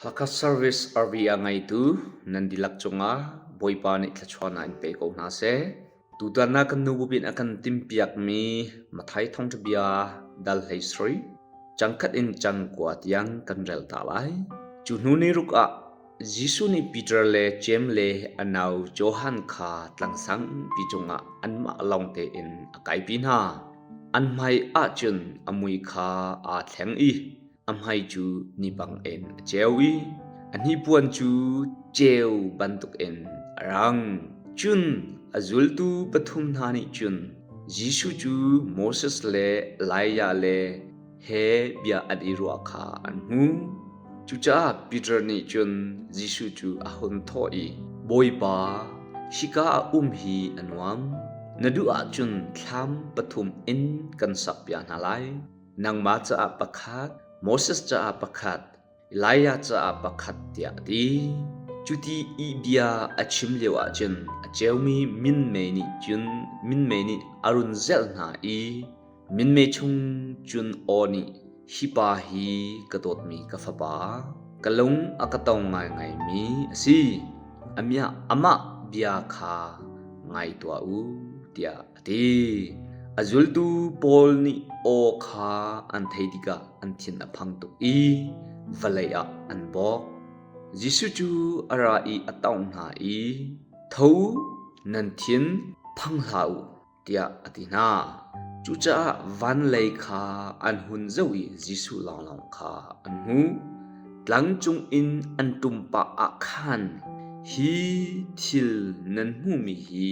Hakha Service RV a ngeitu nan dihlak cungah Bawipa nih thluachuahnak in pe ko hna seh. Tutan ah kan nu bupin a kan timhpiakmi Matthai thawngṭha bia dal hlei sarih, cangkhat in cangkua tiang kan rel ta lai. Cu hnu ni ruk ah Jesuh nih Peter le Jeim le a nau Johan kha tlang sangpi cungah anmah lawng tein a kaipi hna. An hmai ahcun a mui kha aa thleng i a hmai cu ni bangin a ceu i a hnipuan cu ceu bantukin a rang. Cun a zultu pathum hna nih cun Jesuh cu Moses le Elijah le he bia an i ruah kha an hmu. Cucaah Peter nih cun Jesuh cu a hun thawh i, Bawipa, hika ah um hi a nuam. Na duh ahcun thlam pathum in kan sakpiak hna lai. Nangmah caah pakhat, Moses caah pakhat, Elijah caah pakhat tiah a ti. Cuti i bia a chim lioah cun a ceumi minmei nih cun minmei nih a run zelh hna i minmei chung cun aw nih hi pa hi ka dawtmi ka fapa, ka lung a ka tong ngaingaimi a si. Amah bia kha ngai tuah u tiah a ti. A zultu pawl nih aw kha an theih tikah an thin a phang tuk i vawlei ah an bawk. Jesuh cu a ra i a tongh hna i, Tho u, nan thin phang hlah u, tiah a ti hna. Cucaah van lei kha an hun zoh i Jesuh lawnglawng kha an hmuh. Tlang cungin an ṭum pah ah khan, Hi thil nan hmuhmi hi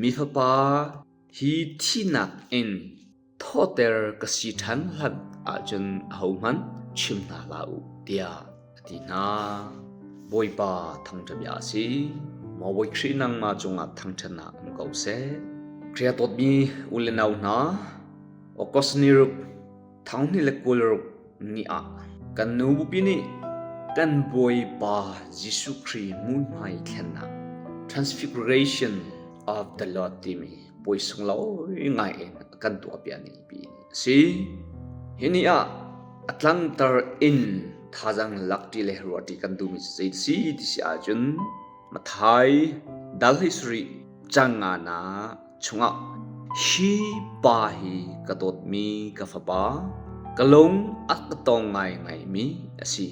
Mi Fapa hi thihnak in thawhter ka si ṭhan hlan ahcun ahohmanh chim hna hlah u tiah a ti hna. Bawipa thangṭhat bia a si. Maw Bawi Khrih nangmah cungah thangṭhatnak um ko seh. Khrih a dawtmi u le nau hna, August ni ruk thonghnih le 26 ni ah kan nu bupi nih kan Bawipa Jesuh Khrih muihmai thlennak Transfiguration of the Lord timi puai sunglawi ngai in kan tuahpiak ni pi a si. Hi ni ah a tlangter in thazaang lakṭi le ruahṭi kan duhmi cu zei si ti si ahcun Mathai dal hlei sarih cang nga na chungah hi pa hi ka dawtmi ka fapa, ka lung a ka tong ngaingaimi a si.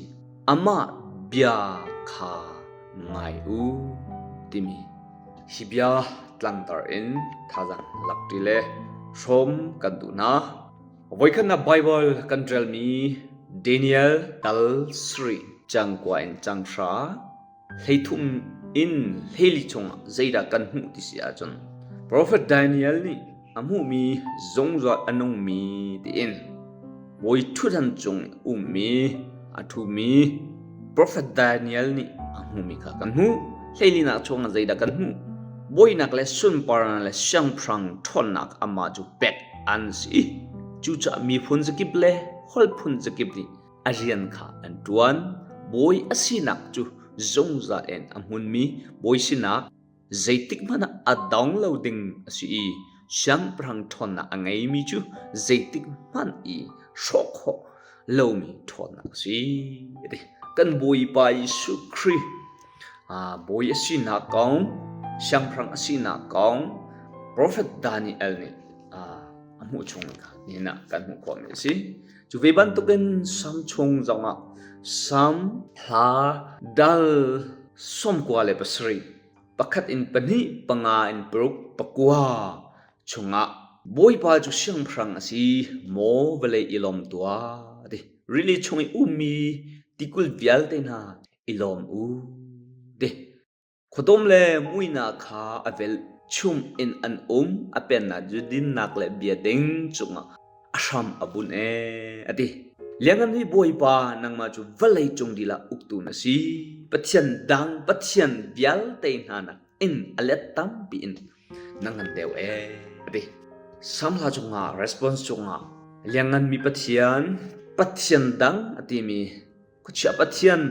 Amah bia kha ngai u timi hi bia tlangtar in thazaang lakṭi le hrawm kan duh hna. Voikhatnak Baibal kan relmi Daniel tal sarih cang kua in cang hra 13 in 14 chungah zeidah kan hmuh ti si ahcun Profet Daniel nih a hmuhmi zungzal a nungmi tiin bawi ṭhutdan cung i ummi a ṭhumi Profet Daniel nih a hmuhmi kha kan hmuh. Hleilinak chungah zeidah kan hmuh? Bawinak le sunparnak le siangpahrang ṭhawnnak amah cu pek an si. Cucaah miphun zakip le holh phun zakip nih a rian kha an ṭuan. Bawi a sinak cu zungzal in a hmunmi bawi sinak zeitik hmanh ah a dong lo ding a si i siangpahrang ṭhawnnak a ngeimi cu zeitik hmanh i hrawh khawh lomi ṭhawnnak a si. Kan Bawipa Jesuh Khrih bawi a sinak kong, siangpahrang a sinak kong Profet Daniel nih a hmuh chung kha nihin ah kan hmuh khawhmi a si. Cu ve bantukin Sam chung zongah Sam hla dal 97 pakhat in pahnih panga in paruk pakua chungah Bawipa cu siangpahrang a si maw vawlei i lawm tuah ti rili chung i ummi tikulh vialte hna i lawm u ti Khuadawm le muihnak kha a velchum in an um, a pennak cu dinnak le biading cungah a hram a bunh ee, a ti. Lianngan hi Bawipa, nangmah cu vawlei cung dilah uktu na si. Pathian dang pathian vialte hna nakin a let tampi in na ngan deuh ee, a ti. Salm hla cungah response cungah Liannganmi Pathian, Pathian dang a timi Khuachia pathian,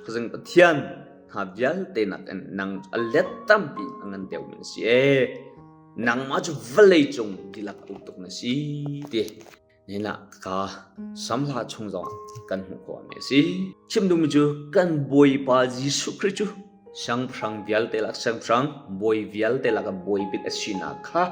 khuazing pathian hna vialte nakin nang a let tampi a ngan deuhmi na si ee. Nangmah cu vawlei cung dihlak uk tuk na si ti. Nihin ah ka samhla chung zong kan hmuh khawhmi a si. Chim duhmi cu kan Bawipa Jesuh Khrih cu siangpahrang vialte lak siangpahrang, bawi vialte lak ah bawi bik a sinak kha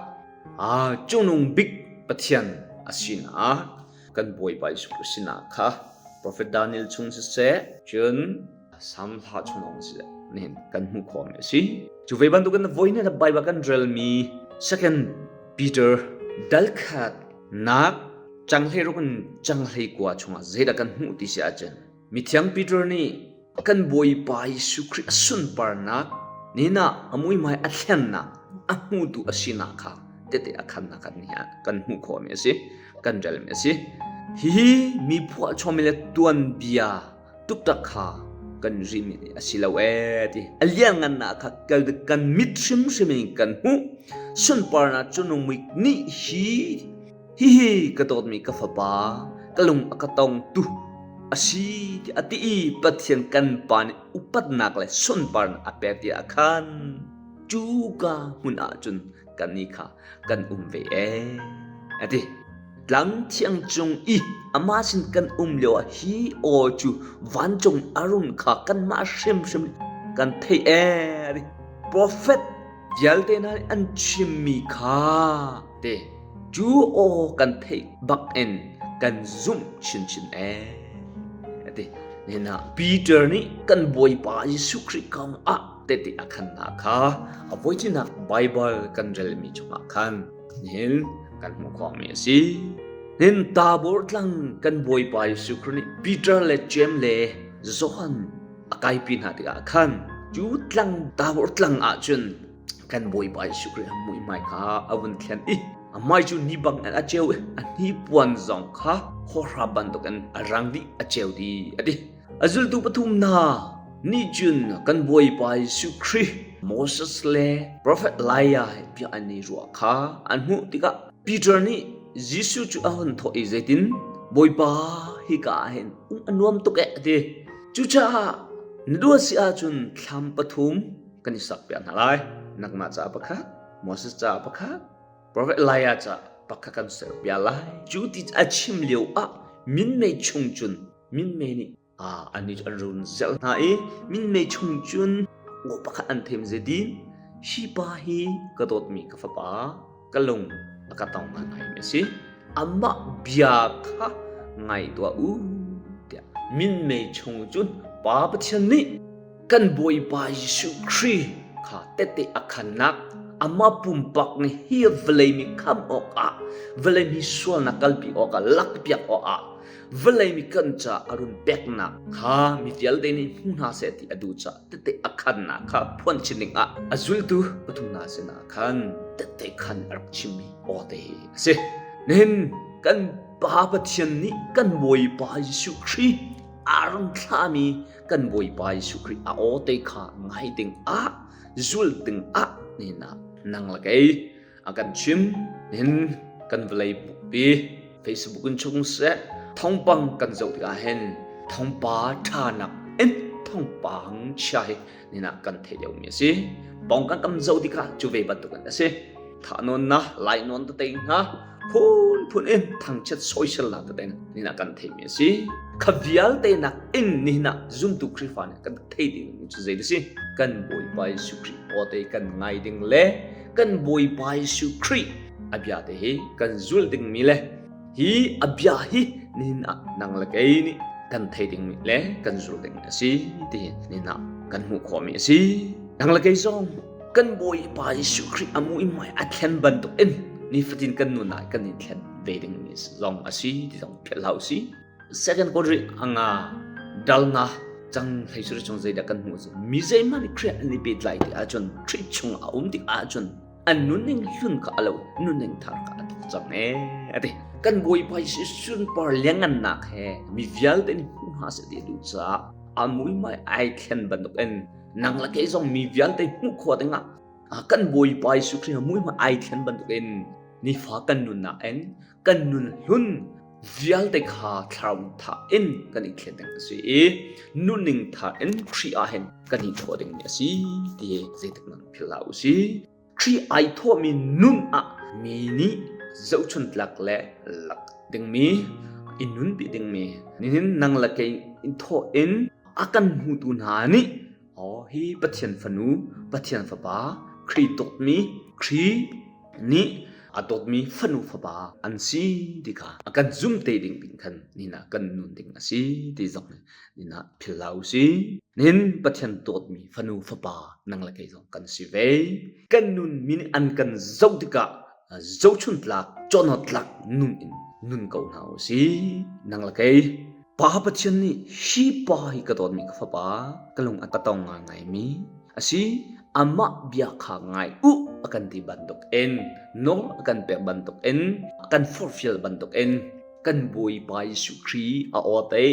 aa cungnung bik Pathian a sinak kan Bawipa Jesuh Khrih sinak kha Profet Daniel chung siseh, cun Sam hla chung lawng si nihin kan hmuh khawhmi a si. Cu ve bantukin voi na Bible kan relmi Second Peter dalkhat nak changhlei ruk in changhlei kua chungah zeidah kan hmuh ti si ahcun mithiang Peter nih kan Bawipa Jesuh Khrih a sunparnak nihin ah a muihmai a thlennak a hmutu a sinak kha tete a khannak kan nih ah kan hmuh khawhmi a si kan relmi a si. Hihi mi phuahchawmi le tuanbia tuktak kha kan rimi nih a si lo ee ti a lianngannak kha kan mit hrimhrim in kan hmuh sunparnak cu nungmui nih hi hihi ka dawtmi ka fapa ka lung a ka tongtu a si ti a ti i Pathian kan pa nih upatnak le sunparnak a pek ti ah khan cuka hmun ah cun kannih kha kan um ve ee a ti Tlang thiang cung i amah sin kan um lio ah hi aw cu vancung a run kha kanmah hrimhrim kan theih ee. Profet vialte hna nih an chimmi kha te cu aw kan theih bak in kan zumh chinchin ee. Ati nihin ah Peter nih kan Bawipa Jesuh Khrih kong ah tehte a khannak kha a voithinak Baibal kan relmi chungah khan Nihin kan hmuh khawhmi a si. Nihin Tabor tlang kan Bawipa Jesuh Khrih nih Peter le Jeim le Johan a kaipi hna tikah khan cu tlang Tabor tlang ah cun kan Bawipa Jesuh Khrih a muihmai kha a vun thlen i a hmai cu ni bang in a ceu i a hnipuan zong kha hawhra bantukin a rang dih a ceu dih a ti. A zultu pathum hna nih cun kan Bawipa Jesuh Khrih, Moses le profet Elijah he bia an i ruah kha an hmuh tikah Peter nih Jesuh cu a hun thawh i zeitin Bawipa hika ah hin um a nuam tuk eh a ti. Cucaah na duh si ahcun thlam pathum kan i sakpiak hna lai. Nangmah caah pakhat, Moses caah pakhat, Profet Elijah caah pakhat kan serpiak lai. Cu ti a chim lio ah minmei chung cun Minmei nih annih cu an run zelh hna i minmei chung cun aw pakhat an them zeidin hi pa hi ka dawtmi ka fapa ka lung a ka tong ngaingaimi a si amah bia kha ngai tuah u tiah minmei chung cun Pa Pathian nih kan Bawipa Jesuh Khrih kha tehte a khannak amah pumpak nih hi vawlei mi khamh awkah vawlei mi sualnak kalpi awkah lakpiak awkah vawlei mi kan ca a run peknak kha mi vialte nih hmu hna seh ti a duh caah tehte a khannak kha phuan chin ding ah a zultu pathum hna sinah khan tehte khan a rak chimmi aw te hi a si. Nihin kan Pa Pathian nih kan Bawipa Jesuh Khrih aa run thlahmi kan Bawipa Jesuh Khrih a aw te kha ngai ding ah zul ding ah nihin ah nang le kei a kan chim hin kan vawlei pukpi Facebook in chung seh thawngpang kan zoh tikah hin thawngpa ṭhanak in thawngpang chia hi nina kan theih deuhmi a si pawng kan kam zoh tikah cu ve bantuk in a si thahnawn na lainawn tete hna phunphun in thangchiat soiselnak tete nina kan theihmi a si kha vialte nak in nihin ah zumtu Khrihfa nih kan thei ding cu zei si kan Bawipa Jesuh Khrih aw te kan ngai ding le kan Bawipa Jesuh Khrih a bia te hi kan zul dingmi le hi a bia hi nihin ah nang le kei nih kan thei dingmi le kan zul ding a si ti nihin ah kan hmuh khawhmi a si nang le kei zong kan Bawipa Jesuh Khrih a muihmai a thlen bantuk in nifatin kan nun ah kan i thlen ve dingmi zong a si ti zong philh hlah usih Second Korea anga dalna cang hlei suri chung zeidah kan hmuh cu mi zeihmanh nih Khrih an i pehtlai ti ahcun Khrih chung a um tik ahcun an nunning hlun kha a lo nunning thar kha a thawk cang ee a ti kan Bawipa Jesuh sunpar liangngannak he mi vialte nih hmu hna seh ti a duh caah a muihmai ai thlen bantuk in nang le kei zong mi vialte hmuh khawh dingah kan Bawipa Jesuh Khrih muihmai ai thlen bantuk in nifa kan nunnak in kan nun hlun vialte kha thlarau tha in kan i thlen ding a si i nunning tha in Khrih ah hin kan i thawh ding a si ti hi zeitik nan philh hlah u si Khrih ai thawhmi nun ah mi nih zohchun tlak le lak dingmi, i nunpi dingmi, nihin nang le kei in thawh in a kan hmutu hna nih aw hi Pathian fanu, Pathian fapa, Khrih dawtmi, Khrih nih a dawtmi fanu fapa an si ti kha a kan zum te ding ding khan nihin ah kan nun ding a si ti zong nihin ah philh hlah u sih. Nihin Pathian dawtmi fanu fapa nang le kei zong kan si ve. Kan nun min an kan zoh tikah zohchun tlak, cawnawt tlak nun in nun ko hna u sih. Nang le kei Pa Pathian nih hi pa hi ka dawtmi ka fapa, ka lung a ka tong ngaingaimi a si. Amah bia kha ngai u a kan ti bantuk in, nawl a kan pek bantuk in, a kan forhfial bantuk in kan Bawipa Jesuh Khrih a aw te,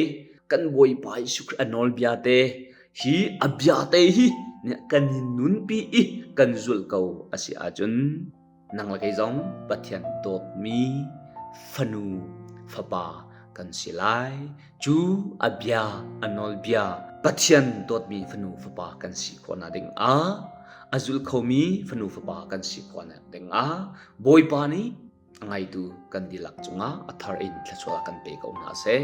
kan Bawipa Jesuh Khrih a nawlbia te, hi a bia te hi kan i nunpi i kan zulh ko a si ahcun nang le kei zong Pathian dawtmi fanu fapa kan si lai. Cu a bia, a nawlbia, Pathian dawtmi fanu fapa kan si khawhnak ding ah, a zul khomi fanu fapa kan si khawhnak ding ah, Bawipa nih a ngaitu kan dihlak cungah a thar in thluachuah kan pe ko hna seh.